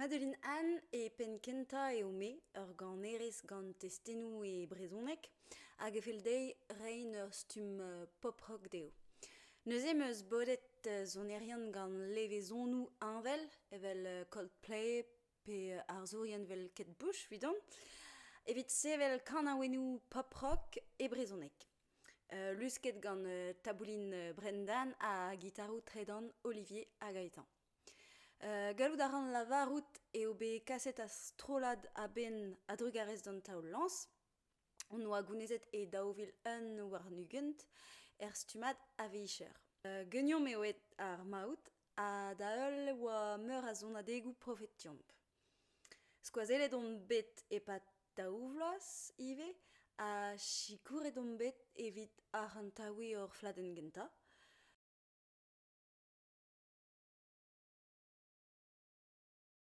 Madeline Anne e penn-kentañ eo me, ur ganerez gant testennoù e brezhoneg hag e fell dezhi reiñ ur stumm pop-rock dezho. Neuze 'm eus bodet sonerien gant levezonoù heñvel evel Coldplay pe arzourien 'vel Kate Bush 'vidon evit sevel kanaouennoù pop-rock e brezhoneg. Lusket gant taboulin Brendan ha gitaroù tredan Olivier ha Gaëtan. Gallout a ran lavarout eo bet kaset ar strollad a-benn a-drugarez d'an taol-lañs hon oa gounezet e 2021 er stummad a-vicher. Ganeomp eo aet ar maout ha da-heul e oa meur a sonadegoù profet deomp. Skoazellet on bet e-pad daou vloaz ivez ha sikouret on bet evit arc'hantaouiñ hor fladenn gentañ.